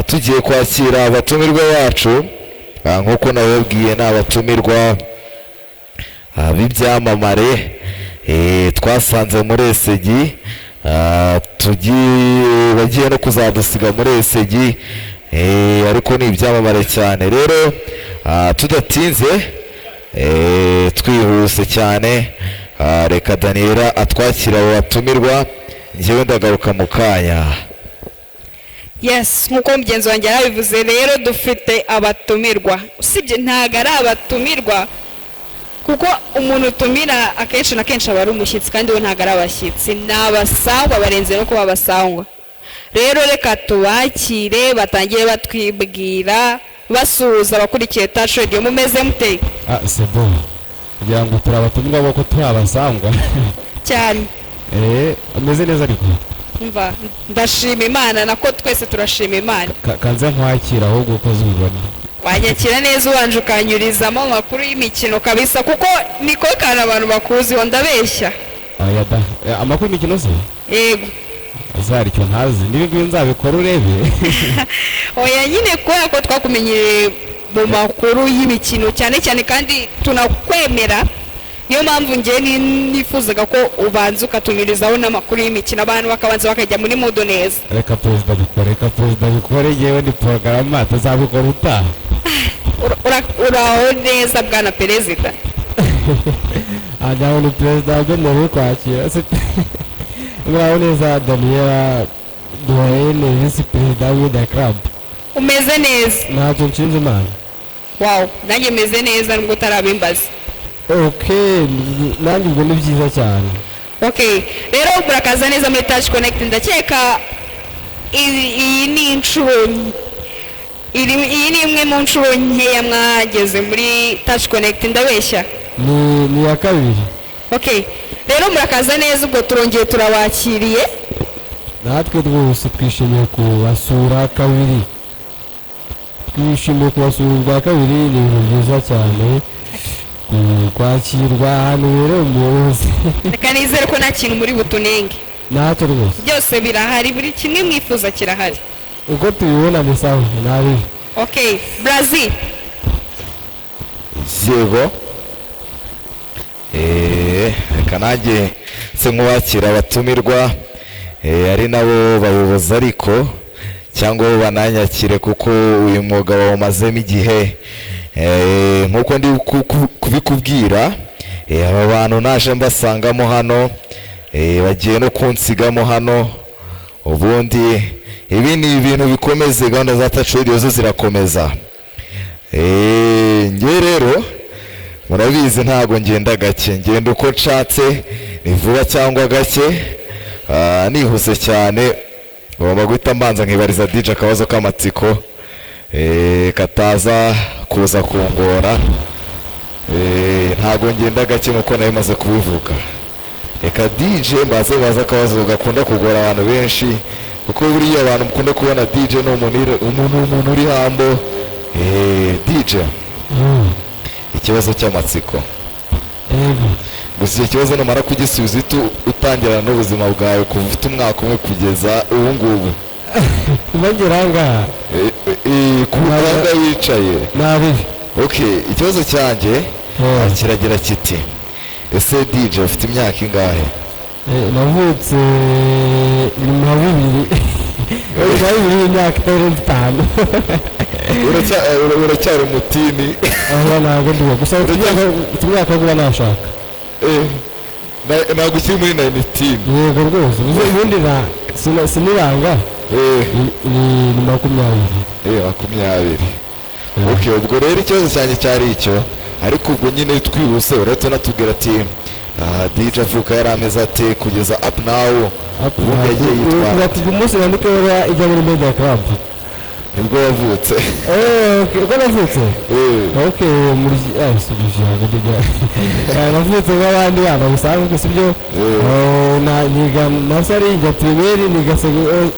Tugiye kwakira abatumirwa bacu. Nk'uko nababwiye, ni abatumirwa b'ibyamamare twasanze muri ESG, tugiye bagiye no kuzadusiga muri ESG, ariko ni ibyamamare cyane. Rero tudatinze, twihuse cyane, reka Daniela atwakira abo batumirwa, njyewe ndagaruka mu kanya. Yes, nk'uko mugenzi wanjye yarabivuze, rero dufite abatumirwa. Usibye ntabwo ari abatumirwa, kuko umuntu utumira akenshi na kenshi aba ari umushyitsi, kandi we ntabwo ari abashyitsi, ni abasangwa, barenze no kuba abasangwa. Rero reka tubakire, batangire batwibwira, basuhuza abakurikiye Touch Radio. Mumeze mute? Ah, c'est bon, kugira ngo turi abatumirwa kuko turi abasangwa. Cyane. Eh, ameze neza ariko. Umva, ndashima Imana, nako twese turashima Imana. Kanze nkwakira ahubwo uko ubibona. Wanyakira neza, ubanje ukanyurizamo amakuru y'imikino kabisa, kuko niko kantu abantu bakuziho, ndabeshya? Aya da. Amakuru y'imikino se? Yego. Azari icyo ntazi, niba ngibi nzabikora urebe. Oya nyine, kubera ko twakumenyereye mu makuru y'imikino cyane cyane kandi tunakwemera, niyo mpamvu ngewe nifuzaga ko ubanza ukatunyurizaho n'amakuru y'imikino, abantu bakabanza bakajya muri mood neza. Reka perezida abikore, reka perezida abikore, yewe ni porogaramu atazabikora utaha. Uraho neza, bwana perezida? Aha ni perezida wagenewe kwakira. Muraho neza, Daniela Duhayene, visi perezida wa Media Club. Umeze neza? Ntacyo nshinze Imana. Wow, nanjye meze neza nubwo utarabimbaza. Ok, nanjye ubwo ni byiza cyane. Okay, rero murakaza neza muri Touch Connect. Ndakeka iyi ni inshuro iyi ni imwe mu nshuro nkeya mwageze muri Touch Connect, ndabeshya? Ni iya kabiri. Okay, rero murakaza neza, ubwo turongeye turabakiriye. Natwe rwose twishimiye kubasura kabiri, twishimiye kubasura ubwa kabiri. Ni ibintu byiza cyane kwakirwa ahantu bereye umuyobozi. Reka nizere ko nta kintu muri butunenge. Ntacyo rwose. Byose birahari, buri kimwe mwifuza kirahari. Uko tubibona ni sawa, nta bibi. Okay, Brazil. Yego. Reka nanjye se nk'uwakira abatumirwa, ari nabo bayobozi, ariko cyangwa bo bananyakire, kuko uyu mwuga bawumazemo igihe. Nk'uko ndi kubikubwira, aba bantu naje mbasangamo hano, bagiye no kunsigamo hano. Ubundi ibi ni ibintu bikomeze, gahunda za Touch Radio zo zirakomeza. Njye rero murabizi, ntago ngenda gake, ngenda uko nshatse, ni vuba cyangwa gake. Nihuse cyane, ngomba guhita mbanza nkibariza DJ akabazo k'amatsiko kataza kuza kungora. Ntago ngenda gake nkuko nayo maze kubivuga. Reka DJ mbaze baza akabazo gakunda kugora abantu benshi, kuko buriya abantu mukunda kubona DJ ni umuntu uri humble. DJ, ikibazo cy'amatsiko. Yego. Gusa icyo kibazo numara kugisubiza, uhita utangirana n'ubuzima bwawe kuva ufite umwaka umwe kugeza ubu ngubu. Bagera aha ngaha? Ku muganga wicaye. Nabibi. Okay, ikibazo cyanjye kiragira kiti: ese DJ ufite imyaka ingahe? Navutse nyuma ya bibiri, nyuma ya bibiri, y'imyaka itarenze 5. Uracyari umutini. Aho ntabwo ndiho, gusa mfite imyaka yo kuba nashaka. Ntabwo ukiri muri 19? Yego rwose, ubundi sinibanga, ni 20. 20. Okay, ubwo rero ikibazo cyanjye cyari icyo, ariko ubwo nyine twihuse urahita unatubwira ati DJ avuka yari ameze ate kugeza up now, ubundi yagiye yitwara ate? Kuva umunsi nandika ibaruwa ijya muri Media Club. Nibwo wavutse? Eh, okay, uko navutse? Eh. Okay, muri subije navutse nk'abandi bana bisanzwe, sibyo? Eh. Niga nursery, njya primaire, niga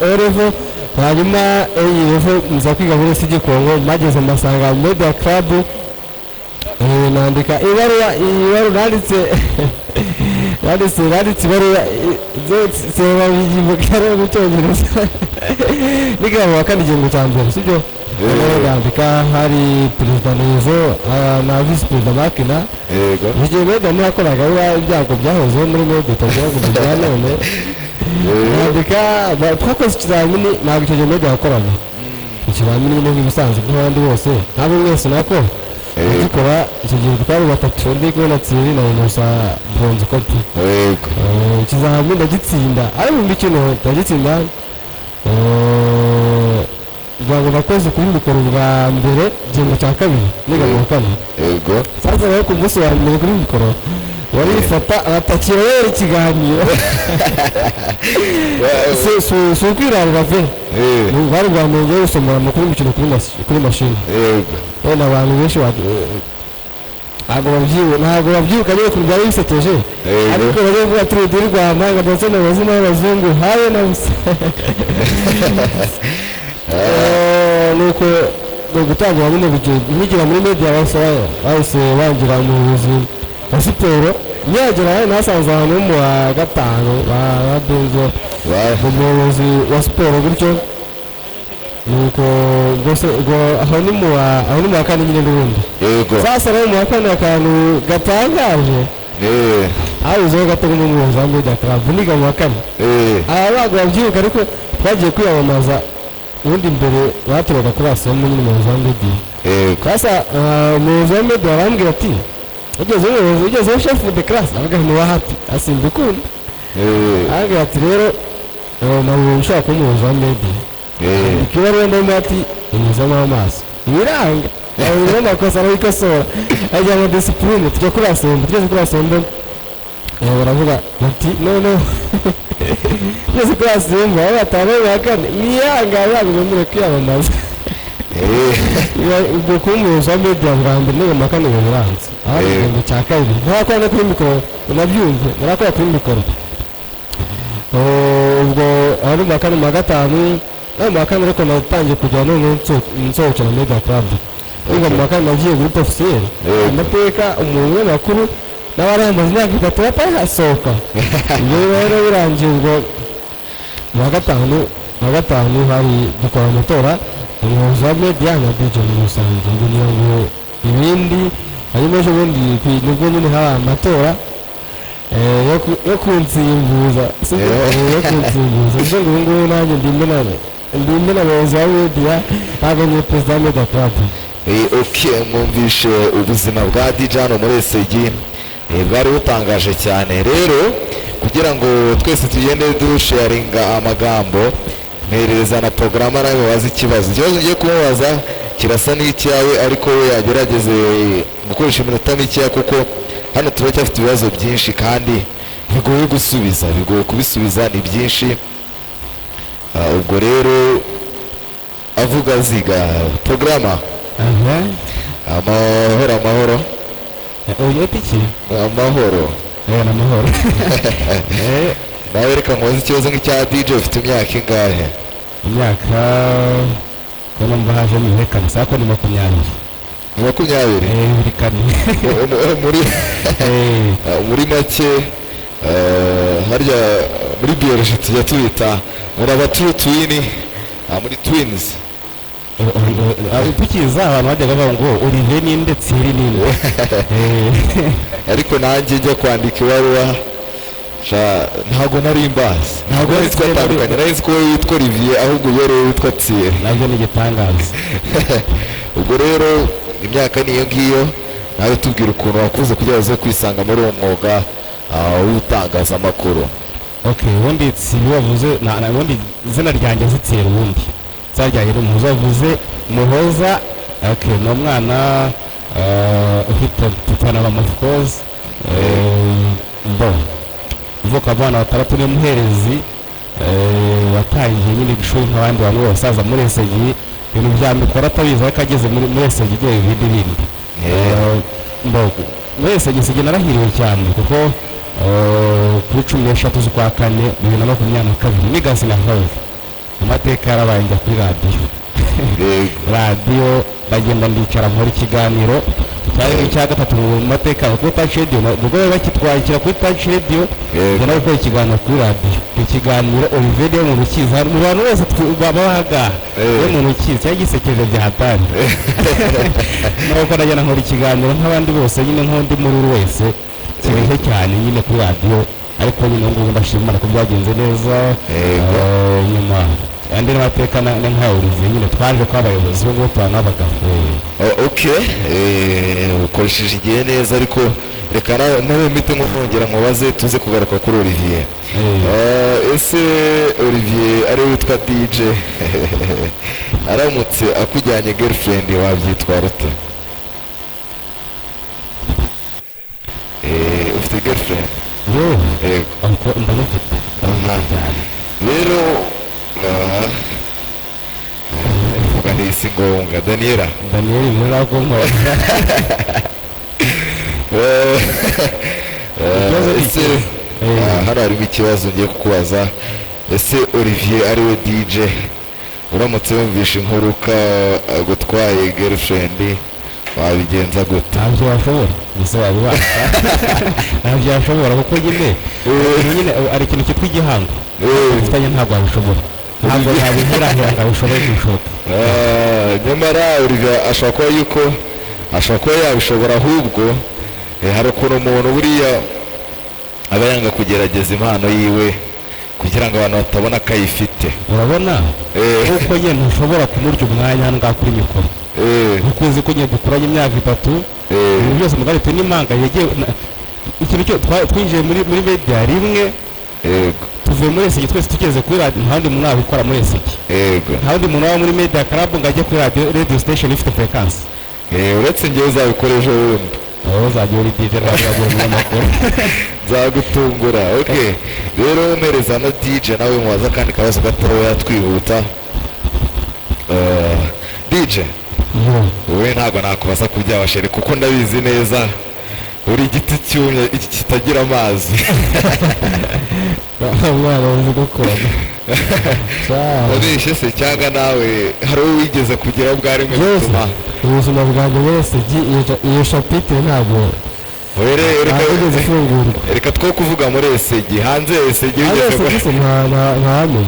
O level, hanyuma A level nza kwiga muri ESG Kongo. Mageze mbasanga Media Club, nandika ibaruwa. Ibaruwa nanditse Nanditse ibaruwa seba mu Cyongereza, niga mu wa kane igihembwe cya mbere, sibyo? Ndandika, hari perezida Nezo na visi perezida Makina. Igihe media ntiyakoraga, biba ibyago byahozeho muri media utagira ngo bya none. Nandika, twakoze ikizamini, ntabwo icyo gihe media yakoraga ikizamini nyine nk'ibisanzwe nk'abandi bose, ntabwo mwese nako gikora. Icyo gihe twari batatu, ndi kumwe na Thierry na Innocent Bronze Copy. Ikizamini ndagitsinda, ariko mu mikino ndagitsinda. Ngira ngo nakoze kuri mikoro bwa mbere igihembwe cya kabiri niga mu wa kane. Sasa rero ku munsi wa mbere kuri mikoro warifata abatakira rero ikiganiro, si ukwirarira pe. Bwari ubwa mbere ngiye gusomera amakuru y'umukino kuri mashini. Wenda abantu benshi ntabwo babyibuka nyine ukuntu byari bisekeje, ariko bajya kuvuga Tour du Rwanda ngo ndetse n'amazina y'abazungu habe na busa. Nuko ni ugutangira nyine nkigira muri media, bahise bangira umuyobozi wa siporo. Nkihagera hano nasanze ahantu ho mu wa gatanu ba Benzo, umuyobozi wa siporo gutyo. Nuko rwose ubwo aho ni mu wa kane nyine n'ubundi. Sasa rero mu wa kane akantu gatangaje, habuzeho gato n'umuyobozi wa media club niga mu wa kane. Aba ntabwo babyibuka, ariko twagiye kwiyamamaza. Ubundi mbere baturaga kuri asemu nyine umuyobozi wa media. Sasa umuyobozi wa media arambwira ati: "Ugeze umuyobozi, ugezeho chef de classe." Avuga ngo wa happy asimba ukunda. Arambwira ati: "Rero ntabwo ushobora kuba umuyobozi wa media." Ikibaruwa ndimo ati inyuzamo amaso biranga, abona amakosa arabikosora, ajya mu discipline. Tujya kuri asembo, tugeze kuri asembo baravuga bati no, tugeze kuri asembo aho batanu ba kane mwihangane, ntabwo mwemerewe kwiyamamaza. Ubwo kuba umuyobozi wa media bwa mbere niga mu wa kane biranze aho igihembwe cya kabiri ntarakora no kuri mikoro, unabyumve, ntarakora kuri mikoro. Ubwo aho ni mu wa kane, mu wa gatanu no mu wa kane, ariko natangiye kujya none nsohokera media club niga mu wa kane, nagiye groupe officiel. Amateka umunyamakuru nawe aramaze imyaka 3 batarasohoka. Ibyo rero birangiye, ubwo mu wa gatanu hari dukora amatora, umuyobozi wa media na DJ muri rusange. Ubwo ngira ngo ibindi hanyuma ejo bundi nibwo nyine habaye amatora yo kunsimbuza, sibyo? Yo kunsimbuza. Ubwo ngo ubu ngubu nanjye ndimo na abayobozi ba media, ntabwo ni perezida wa media club. Ok, mwumvishe ubuzima bwa DJ hano muri SG, bwari butangaje cyane. Rero kugira ngo twese tugende dusharinga amagambo, mperereza na porogaramu nawe mubaze ikibazo. Ikibazo ngiye kumubaza kirasa n'icyawe, ariko we yagerageze gukoresha iminota mikeya, kuko hano turacyafite ibibazo byinshi kandi bigoye gusubiza, bigoye kubisubiza, ni byinshi. Ubwo rero avuga aziga porogaramu. Amahoro, amahoro. Uyu iki? Amahoro. Eh, namahoro. Nawe reka nkubaze ikibazo nk'icya DJ. Ufite imyaka ingahe? Imyaka ko numva hajemo ibihekane saa ko ni 20. Ni 20? Eh, biri kane. Muri muri make, harya muri biology tujya tubita muri aba true twin, muri twins. Tukiza abantu bajyaga bavuga ngo Olivier ninde, Thierry ninde. Ariko nanjye njya kwandika ibaruwa sha, ntabwo nari mbazi, ntabwo nari twatandukanye, nari nzi ko wowe witwa Olivier, ahubwo uyu witwa Thierry. Nabyo ni igitangaza. Ubwo rero imyaka niyo ngiyo. Nawe tubwira ukuntu wakuze kugira ngo uze kwisanga muri uwo mwuga w'itangazamakuru. Okay, ubundi Thierry wavuze ubundi izina ryanjye si Thierry, ubundi izina ryanjye ni Muhoza. Wavuze Muhoza, okay, ni umwana ufite papa na mama, of course. Bo mvuka abana batandatu, ni muherezi. Watangiye nyine ishuri nk'abandi bantu bose, aza muri esegi ibintu bya mikoro atabizi, ariko ageze muri esegi igiye ibindi bindi. Bo muri esegi narahiriwe cyane, kuko kuri 13 z'ukwa kane 2022 niga sinahawe, amateka yarabaye, njya kuri radiyo. Radiyo ndagenda ndicara nkora ikiganiro. Cyari icya gatatu mu mateka kuko Touch Radio ubwo bari bakitwakira kuri Touch Radio. Njya no gukora ikiganiro kuri radiyo, icyo kiganiro Olivier niwe muntu ukizi mu bantu bose baba ahangaha. Niwe muntu ukizi, cyari gisekeje bya hatari. Nuko najya nkora ikiganiro nk'abandi bose nyine, nk'undi muri wese kibihe cyane nyine kuri radiyo, ariko nyine ubu ngubu ndashima Imana ko byagenze neza. Nyuma andi n'amateka ni nka Olivier nyine twaje kuba abayobozi, ubu ngubu tubana n'abagabo. Oh, ok, ukoresheje igihe neza, ariko reka nawe mpite nongera nkubaze, tuze kugaruka kuri Olivier. Ese Olivier ari we witwa DJ aramutse akujyanye girlfriend wabyitwara ute? Ufite girlfriend? Yewe. Yego. Ariko ndamufite, ndamufite cyane. Rero vuga ni si ngombwa, Daniela. Daniel muri ako nkora. Ikibazo ni Ese iki? Hano harimo ikibazo ngiye kukubaza. Ese Olivier ari we DJ uramutse wumvishe inkuru ko agutwaye girlfriend wabigenza gute? Ntabyo washobora gusa wabibasha, ntabyo washobora kuko nyine nyine ari ikintu cyitwa igihango ufitanye, ntabwo wabishobora, ntabwo yabihirahira ngo abishobore kubishoka. Nyamara Olivier ashobora kuba yuko ashobora kuba yabishobora, ahubwo hari ukuntu umuntu buriya aba yanga kugerageza impano yiwe kugira ngo abantu batabona ko ayifite. Urabona kuko nyine ntushobora kumurya umwanya hano ngaha kuri mikoro, kuko uzi ko nyine dukuranye imyaka 3. Ibintu byose mugari turi n'impanga yagiye ikintu cyo twinjiye muri media rimwe. Tuvuye muri esegi twese tugeze kuri radiyo, nta wundi muntu wabikora muri esegi. Nta wundi muntu waba muri media club ngo ajye kuri radio station ifite frequency. Uretse njyewe uzabikora ejo bundi. Wowe uzajya uri DJ, nawe uzajya uri umunyamakuru. Nzagutungura. Okay, rero mpereza na DJ nawe mubaza akandi kabazo gatoya twihuta. DJ, wowe ntabwo nakubaza ku by'abasheri kuko ndabizi neza uri igiti cyumye, iki kitagira amazi. Umwana uzi gukunda. Wabeshye se cyangwa nawe hari uwo wigeze kugeraho bwa rimwe Byose. bituma Ubuzima bwanjye wese iyo chapitre ntabwo Oye, ntabwo igeze ifungurwa. Reka two kuvuga muri esegi, hanze esegi Hanze wigeze esegi se ntahamenya, ntabwo,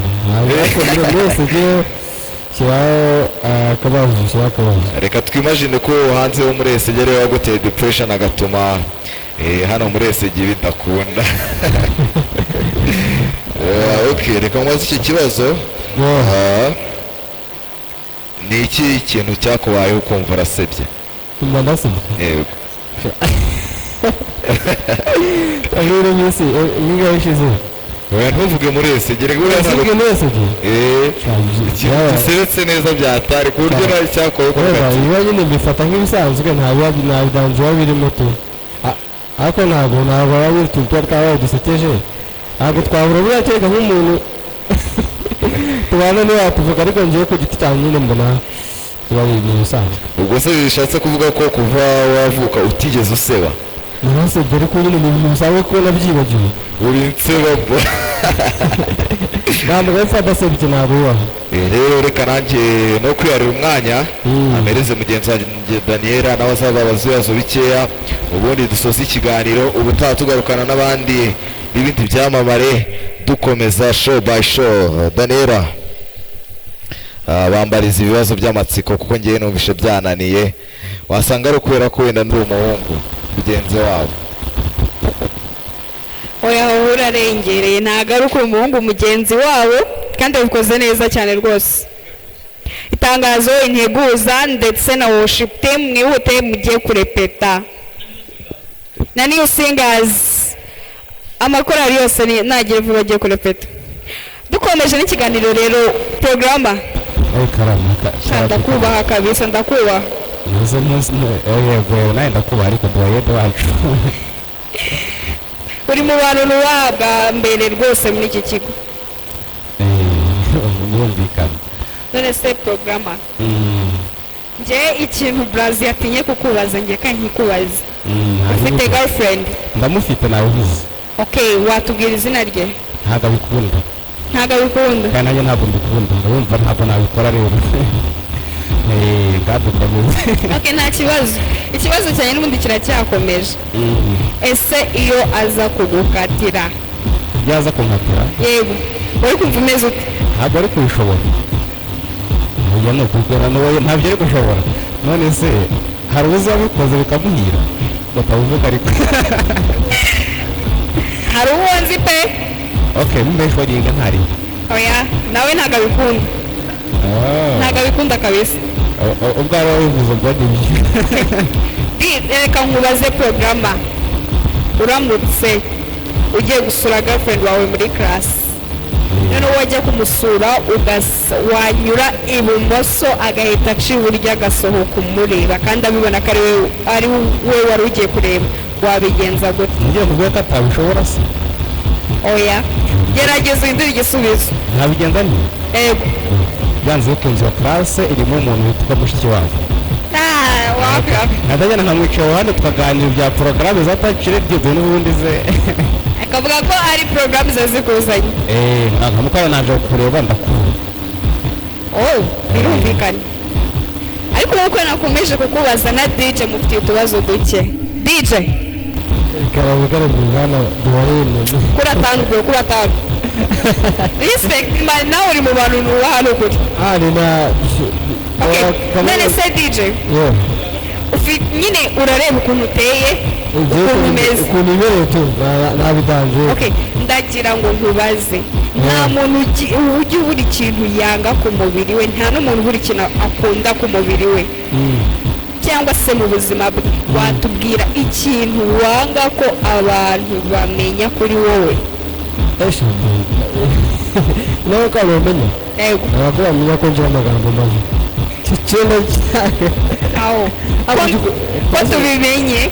ariko muri esegi shyiraho akabazo, shyiraho akabazo. Reka twimagine ko hanze ho muri esegi ariwe waguteye depression agatuma hano muri esegi bidakunda. Ok, reka mubaze iki kibazo. Ni iki kintu cyakubayeho ukumva urasebye? Kumva ndasebye? Yego. Rero minsi ingahe ishize? Oya, ntuvuge muri esegi, reka buriya Esegi muri esegi. Ikintu gisebetse neza byatari ku buryo nawe cyakubayeho ukumva Ureba ati biba nyine mbifata nk'ibisanzwe, nta biba nta bidanze biba birimo tu. Ariko ntabwo biba biri utuntu tuba twabaye dusekeje, ntabwo twabura buriya kereka nk'umuntu tubana niwe watuvuga, ariko ngewe ku giti cyanjye nyine mbona biba ari ibintu bisanzwe. Ubwo se bishatse kuvuga ko kuva wavuka utigeze useba? Narasebye, ariko nyine ni ibintu bisanzwe kuko nabyibagiwe. Uri inseba bwo. Ntabwo gapfa adasebye ntabwo bibaho. Rero reka nanjye no kwiharira umwanya amereze mugenzi wanjye Daniela, nawe azababaza ibibazo bikeya, ubundi dusoze ikiganiro. Ubutaha tugarukana n'abandi n'ibindi byamamare, dukomeza show by show. Daniela, bambariza ibibazo by'amatsiko kuko ngewe numvishe byananiye, wasanga ari ukubera ko wenda ndi umuhungu mugenzi wabo. Oya, wowe urarengereye, ntabwo ari ukuri umuhungu mugenzi wabo, kandi abikoze neza cyane rwose. Itangazo, integuza ndetse na worship team, mwihute mugiye kurepeta, na new singers, amakorali yose nagiye vuba agiye kurepeta. Dukomeje n'ikiganiro rero, porogaramu. Karama. Ndakubaha kabisa, ndakubaha. Muze munsi, yego, nawe ndakubaha, ariko duhayede wacu. Uri mu bantu nubaha bwa mbere rwose muri iki kigo. Birumvikana. None se porogaramu, njye ikintu Brazil yatinye kukubaza, njye kandi nkikubaza: ufite girlfriend? Ndamufite, nawe ubizi. Okay, watubwira izina rye? Ntabwo abikunda. Ntabwo abikunda? Kandi nanjye ntabwo mbikunda, ndabumva ntabwo nabikora rero. Ngadukomeze. Okay, nta kibazo. Ikibazo cyanjye n'ubundi kiracyakomeje. Ese iyo aza kugukatira? Byaza kunkatira? Yego, wari kumva umeze ute? Ntabwo ari kubishobora. Oya, ni ukubwira n'uwo ntabyo ari gushobora. None se hari uzabikoze bikamuhira bakabivuga? Ariko Hari uwo nzi pe. Okay, mumbeshwaringa ntari. Oya, nawe ntabwo abikunda, ntabwo abikunda kabisa. Ubwo ari wabivuze, ubwo ni byo. Reka nkubaze, porogaramu: uramutse ugiye gusura girlfriend wawe muri class, noneho wajya kumusura wanyura ibumoso agahita aca iburyo agasohoka umureba, kandi abibona ko ari we wari ugiye kureba, wabigenza gute? Ngiye kuvuga ko atabishobora se? Oya, gerageza uhindure igisubizo. Ntabigenza ni Ego. Byanze bikunze iyo classe irimo umuntu witwa mushiki wabo. Ah, wapi wapi. Nkajya nkamwicara iruhande tukaganira ibya porogaramu za Touch Radio n'ubundi ze. Akavuga ko ari porogaramu ziba zikuzanye. Eee, nkamukora naje kureba ndakura. Oh, birumvikana. Ariko nk'uko nakomeje kukubaza, na DJ mufitiye utubazo duke. DJ. Karabo karabo hano duwarene. Kuri atanu bro, kuri atanu. Respect man, nawe uri mu bantu nubaha, ni ukuri. Ah, ni na Okay, none se DJ, yeah. Nyine urareba ukuntu uteye, Ugiye ukuntu umeze. Ukuntu ibereye tu nabidanje. Okay, ndagira ngo nkubaze: nta muntu ujya ubura ikintu yanga ku mubiri we, nta n'umuntu ubura ikintu akunda ku mubiri we cyangwa se mu buzima bwe. Watubwira ikintu wanga ko abantu bamenya kuri wowe? Esha, nawe ko bamenya? Yego. Ntabwo bamenya ko ngira amagambo mabi. Icyenda cyane. Aho ko tubimenye.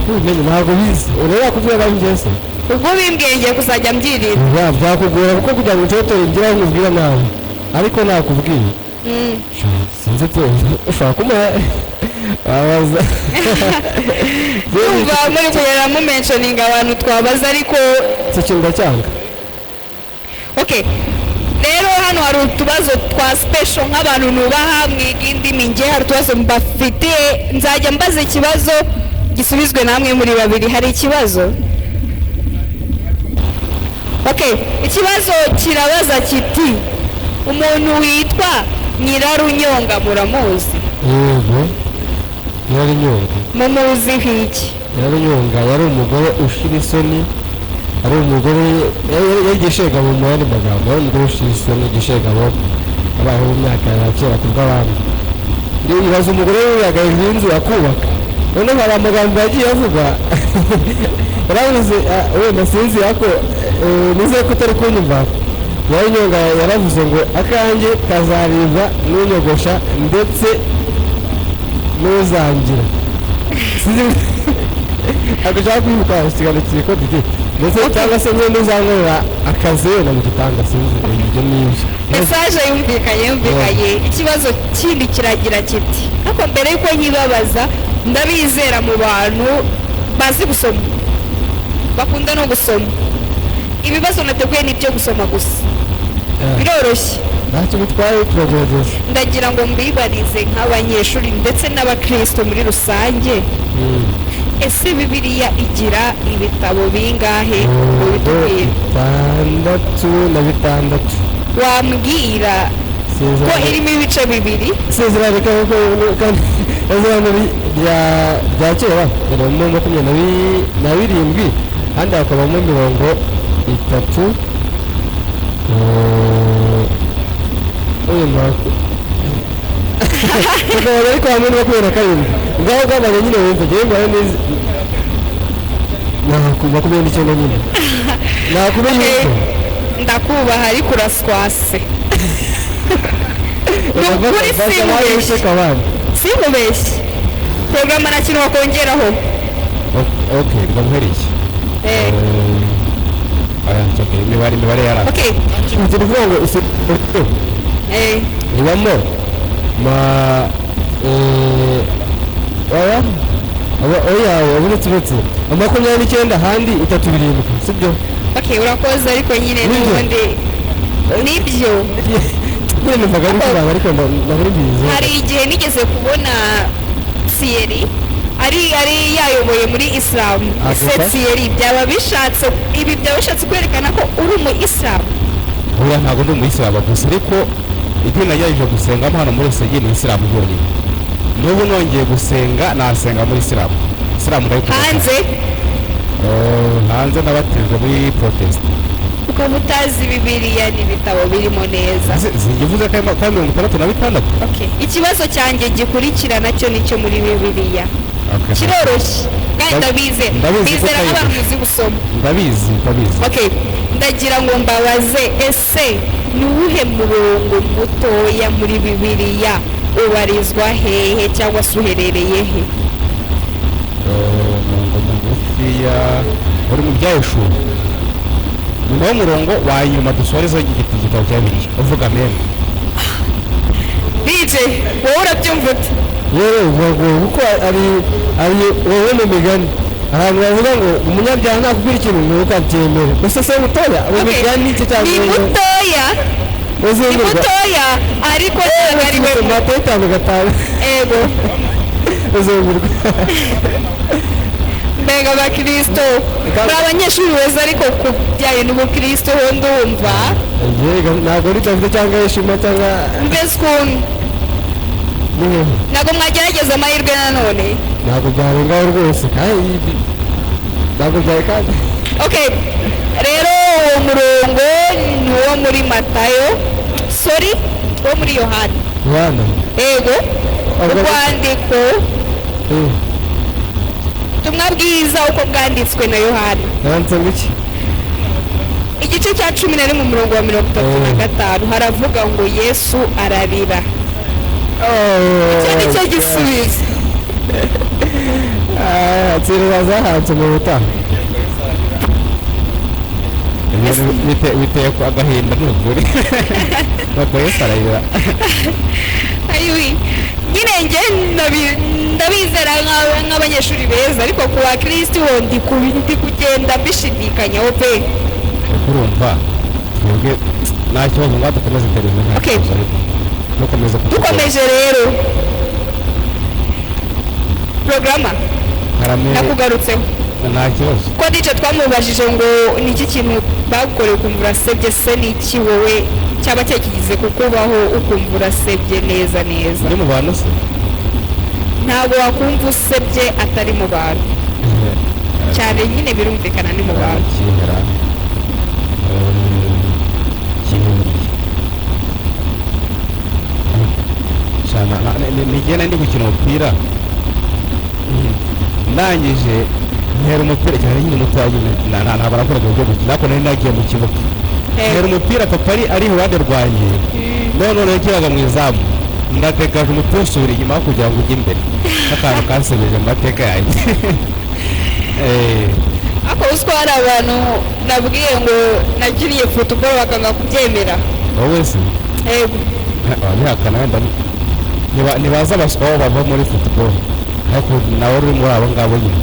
Kubimenye ntabwo bizi, ureba kubwira abandi se. Ubwo bimbwiye, ngiye kuzajya mbyirinda. Ya, byakugora kuko kugira ngo unshotere ngira aho nkubwira nabi, ariko nakubwiye. Sinzi pe, ushobora kumuha wabaza. Numva muri kugenda mumentioninga abantu twabaza, ariko Icyo kintu ndacyanga. Okay, rero hano hari utubazo twa special nk'abantu nubaha mwiga indimi. Nge hari utubazo mbafitiye, nzajya mbaza ikibazo gisubizwe namwe muri babiri. Hari ikibazo? Okay, ikibazo kirabaza kiti: umuntu witwa Nyirarunyonga muramuzi? Yego, Nyirarunyonga. Mumuziho iki? Nyirarunyonga yari umugore ushira isoni, ari umugore yari igishegabo. Mu yandi magambo, yari umugore ushira isoni, igishegabo, abayeho mu myaka ya kera ku bw'abami. Ibaza umugore wuriraga hejuru y'inzu akubaka. Noneho hari amagambo yagiye avuga, yaravuze, wenda sinzi ariko nizeye ko utari kunyumva. Nyirarunyonga yaravuze ngo: "Akanjye kazaribwa n'unyogosha ndetse n'uzangira." Sinzi, ntabwo ushaka kwibuka ikiganiro kiri ko didi ndetse cyangwa se nyine uzankorera akazi wenda mu gitanda, sinzi, ibyo n'ibyo. Message yumvikanye, yumvikanye. Ikibazo kindi kiragira kiti, ariko mbere y'uko nyibabaza, ndabizera mu bantu bazi gusoma, bakunda no gusoma. Ibibazo nateguye ni ibyo gusoma gusa, biroroshye. Ntacyo bitwaye, turagerageza. Ndagira ngo mbibarize nk'abanyeshuri ndetse n'abakristo muri rusange: ese Bibiliya igira ibitabo bingahe? Mubitubwire. 66. Wambwira ko irimo ibice bibiri? Isezerano kandi isezerano rya kera ririmo 27, ahandi hakabamo 30. Tukabona ariko hamwe na 27, ngaho gabanya nyine wumva ngewe mbara neza 29 nyine nakumenya. Eh, ndakubaha, ariko uraswase. Ni ukuri, sinkubeshye, sinkubeshye. Porogaramu, nta kintu wakongeraho? Ok, ndamuhereye. Eh, Aya, imibare yaranze. Okay. Ni ukuvuga ngo ibamo ma oya oya, uretse 29, ahandi itatu birindwi, sibyo? Okay, urakoze, ariko nyine Nibyo. n'ubundi nibyo. Nyine numvaga ari kwibanga, ariko ntabwo mbizi. Hari igihe nigeze kubona Thierry ari yayoboye muri Isilamu. Ese Avuga? Thierry, byaba bishatse, ibi byaba bishatse kwerekana ko uri umu Isilamu? Oya, ntabwo ndi umuyisilamu gusa, ariko idini nagerageje gusengamo hano muri rusengero ni Isilamu yonyine. N'ubu nongeye gusenga nasenga muri Isilamu. Isilamu ndayikunda cyane. Hanze? Hanze nabatijwe muri protest. Ukaba utazi Bibiliya n'ibitabo birimo neza? Zivuze ko ari 66. Okay. Ikibazo cyanjye gikurikira nacyo nicyo muri Bibiliya. Okay. Kiroroshye kandi ndabize Ndabizi ko bizera nk'abantu utayirusha. muzi gusoma. Ndabizi, ndabizi. Okay, ndagira ngo mbabaze: ese ni uwuhe murongo mutoya muri Bibiliya, ubarizwa hehe cyangwa se uherereye he? Umurongo mugufiya uri mu Byahishuwe, nyuma y'umurongo wa nyuma dusorezaho igitabo cya Bibiliya uvuga amen. DJ, wowe urabyumva ute? Yewe, biragoye kuko ari wowe mu Migani ahantu bavuga ngo umunyabyaha nakubwira ikintu ntukabyemere gusa. Se mutoya mu Okay. Migani icyo Ni cyangwa mutoya, ni uzumirwa. mutoya, ariko ntabwo ari we. Matayo 5:5. Ego. Uzumirwa. Mbega abakirisito! Muri abanyeshuri beza, ariko ku bijyanye n'ubukristo ho ndumva Yego, ntabwo ari David cyangwa Yeshima cyangwa mbese ukuntu ni hehe? Ntabwo mwagerageza amahirwe nanone? Ntabwo byarengaho rwose, kandi ntabwo byari kandi. Okay, rero uwo murongo ni uwo muri Matayo, sorry, uwo muri Yohana. Yohana? Ego. Urwandiko, ubutumwa bwiza uko bwanditswe na Yohana. Yanditse ngo iki? Igice cya 11, umurongo wa 35, haravuga ngo Yesu ararira. Icyo ni cyo gisubizo. Tsirira zahanze mu butaha. Ibintu biteye ku agahinda, ni ukuri, nuko Yesu ararira. Ayiwi, nyine njye ndabizera nk'abanyeshuri beza, ariko ku bakirisitu ho ndi kugenda mbishidikanyaho pe. Ariko urumva twebwe nta kibazo, ngaho dukomeze televiziyo, nta kibazo, ariko dukomeze kudukomeza. Dukomeje rero porogaramu. Karame. Nakugarutseho. Nta kibazo. Ko DJ twamubajije ngo ni iki kintu bagukoreye ukumva urasebye, se ni iki wowe cyaba cyakigize kukubaho ukumva urasebye neza neza? Uri mu bantu se? Ntabwo wakumva usebye atari mu bantu cyane nyine, birumvikana ni mu bantu. Kihera kihuriye cyane nigenda ndi gukina umupira, ndangije ntera umupira cyane nyine mutoya nyine, ntabwo nakoraga uburyo gukina, ariko nari nagiye mu kibuga, ntera umupira, papa ari iruhande rwanjye, none yageraga mu izamu, ndategaje umupira usubira inyuma aho kugira ngo ujye imbere. Akantu kansebeje mu mateka yanjye. Ariko uzi ko hari abantu nabwiye ngo nakiniye football bakanga kubyemera? Wowe se? Yego. Ababihakana wenda ntibaza abaswa aho bava muri football, ariko nawe uri muri abo ngabo nyine.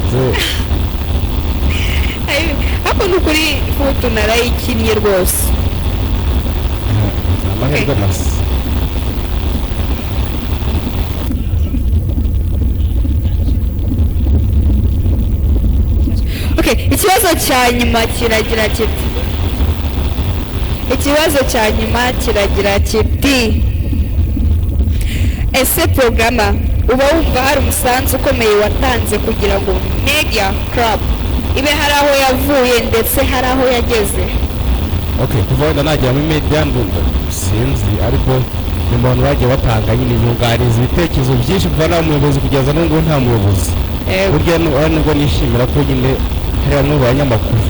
Ariko ni ukuri, foot narayikinnye rwose. Ni amahirwe masa. Okay, ikibazo cya nyuma kiragira kiti, ikibazo cya nyuma kiragira kiti: ese porogaramu, uba wumva hari umusanzu ukomeye watanze kugira ngo Media Club ibe hari aho yavuye ndetse hari aho yageze? Okay, kuva wenda nagera muri media, ndumva sinzi, ariko ni mu bantu bagiye batanga nyine inyunganizi, ibitekerezo byinshi, kuva nta muyobozi kugeza n'ubu ngubu nta muyobozi. Burya ari nubwo nishimira ko nyine hari bamwe mu banyamakuru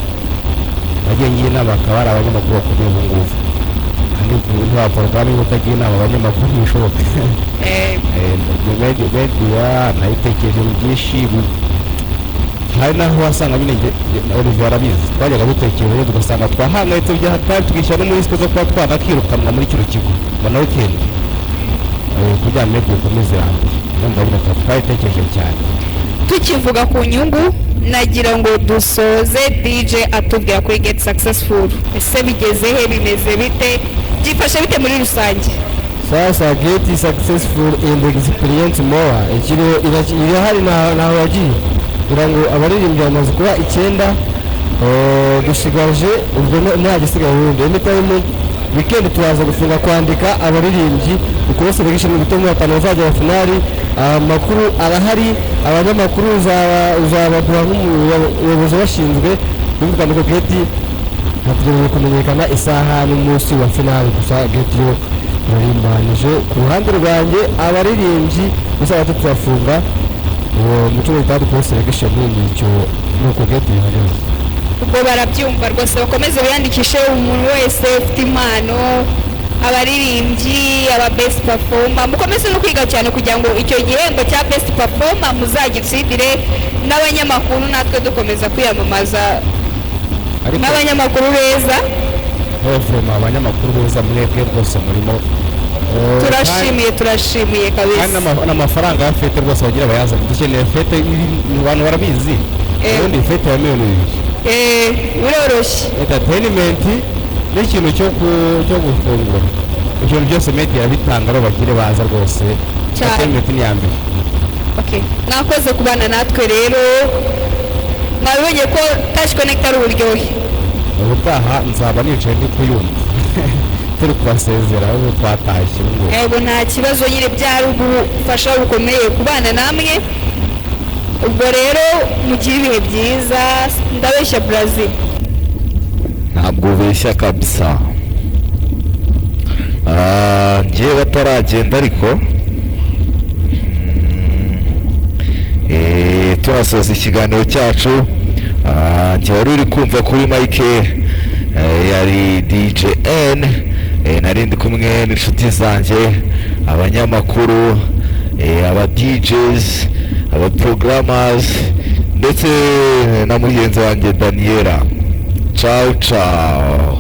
bagiye ngira inama, bakaba ari abanyamakuru bakomeye ubu ngubu, kandi nta porogaramu yo kutagira inama abanyamakuru ntibishoboka. Media nayitekereje mu byinshi, hari n'aho wasanga nyine Olivier arabizi, twajyaga dutekereza rero tugasanga twahangayitse bya hatari, tugishyira no muri risque zo kuba twanakirukanwa muri kino kigo ngo nawe ugende. Kugira ngo media ikomeze irambe, ndumva nyine twayitekereje cyane. Tukivuga ku nyungu, nagira ngo dusoze DJ atubwira kuri Get Successful. Ese bigeze he, bimeze bite, byifashe bite muri rusange? Sasa get successful and experience more ikiriho irahari, ntaho yagiye. Kugira ngo abaririmbyi bamaze kuba icyenda, dusigaje ubwo nta gisigaye ubundi. Anytime weekend turaza gufunga kwandika abaririmbyi, ukora selection, gutomo batanu bazajya wa finali. Amakuru arahari, abanyamakuru uzabaduha nk'umuyobozi bashinzwe birumvikana ko get hategereje kumenyekana isaha n'umunsi wa finali gusa. Get yo irarimbanije ku ruhande rwanjye, abaririmbyi isabato turafunga uwo muco w'itatu kuri selection. Ni icyo, nuko get bihagaze. Ubwo barabyumva rwose, bakomeze biyandikishe. Umuntu wese ufite impano, abaririmbyi, aba best performer, mukomeze no kwiga cyane kugira ngo icyo gihembo cya best performer muzagitsindire. N'abanyamakuru natwe dukomeza kwiyamamaza Ariko nk'abanyamakuru beza. Vraiment, abanyamakuru beza mwebwe rwose murimo. Turashimiye, turashimiye kandi kabisa. N'amafaranga ya fête rwose bagira bayazane. Dukeneye fête abantu barabizi. Ubundi fête ya miliyoni 2. Biroroshye. Entertainment n'ikintu cyo gufungura, ibintu byose media irabitanga. Rero bagire baza rwose. Cyane. Entertainment ni iya mbere. Okay. Mwakoze kubana natwe rero, mwabibonye ko Touch Connect ari uburyohe. Ubutaha nzaba nicaye ndi kuyumva turi kubasezera. Ubu twatashye ubu ngubu. Yego, nta kibazo nyine, byari ubufasha bukomeye kubana namwe. Ubwo rero mugire ibihe byiza. Ndabeshya, Brazil? Ntabwo ubeshya kabisa. Njyewe bataragenda ariko turasoza ikiganiro cyacu. Njye wari uri kumva kuri mike yari DJ N. Nari ndi kumwe n'inshuti zanjye, abanyamakuru, aba DJs, aba programmers, ndetse na mugenzi wanjye Daniela. Ciao ciao.